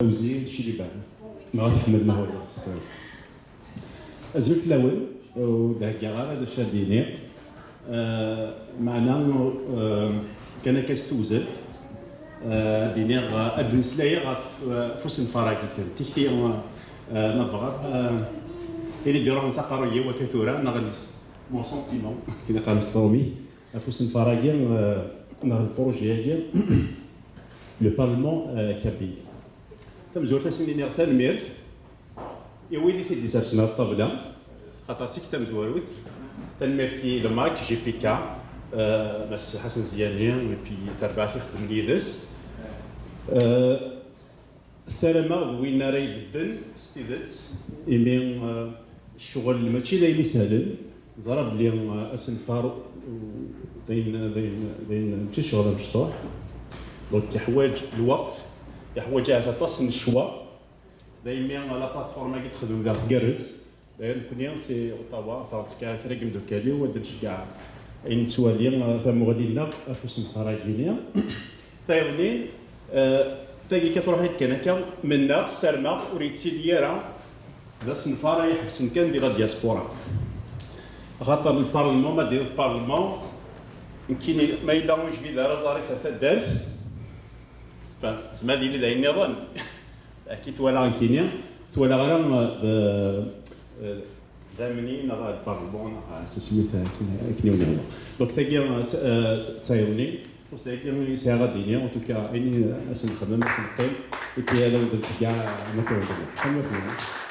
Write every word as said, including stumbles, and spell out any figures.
Fawzi Ciliban, neɣ At Ḥmed Mahula, s ttawil. Azul fell-awen, ur d-heggaɣ ara d acu ad d-iniɣ. Eh, meɛna, eh, kan akka s tewzel, eh, ad d-iniɣ, eh, ad d-mmeslayeɣ ɣef, eh, ɣef usenfar-agi kan. Tikti, eh, ma tebɣiḍ, eh, ili-d iruḥen s aqerruy-iw akka tura, neɣ les, mon sentiment, akken i qqaren s tṛumit, ɣef usenfar-agi, eh, neɣ le projet-agi, le Parlement, eh, kabyle. Tamezwarut, ad sen-iniɣ tanemmirt i wid i t-id-isersen ar ṭṭabla, xaṭer seg tamezwarut, tanemmirt i le MAK, J P K, eh, Mass Ḥasan Ziyani, et puis terbaɛt ixeddmen yid-s. Eh, ssarameɣ d win ara ibedden s tidet, imi, eh, ccɣel mačči d ayen isehlen. Ẓra belli, eh, asenfar, eh, d ayen, d ayen, d ayen mačči ccɣel amecṭuḥ. Donc, yeḥwaǧ lweqt, yeḥwaǧ ahat aṭas n ccwa. Daymi la plateforme-agi texdem daɣ tgerrez. D'ailleurs, nekkni si Ottawa, enfin, en tout cas, kra n yimeddukal-iw, ad d-nceggeɛ ayen nettwali, eh, tamuɣli-nneɣ ɣef usenfar-agi-ni. Tayeḍnin, eh, tagi kan truḥ-id kan akka, mennaɣ, ssarmeɣ, ur yettili ara d asenfar ay iḥebsen kan di la diaspora. Axaṭer le Parlement, ma d-iniḍ Parlement, nekkini ma yella ur yejbid ara aẓar-is ar taddart, enfin, zma ad yili d ayen nniḍen. Akka i twalaɣ nekkini, twalaɣ ara, eh, d, eh, d amni neɣ d Parlement neɣ s asmi-t akken, akken i wen-yehwa. Donc tagi, eh, d, eh, d, d tayeḍnin. Ur s-d-agi i sɛiɣ ad d-iniɣ, en tout cas, ayen i as-nxemmem, as-neqqim, et puis ad awen-d-nceggeɛ, ma tura d-iniɣ. Tanemmirt-nwen.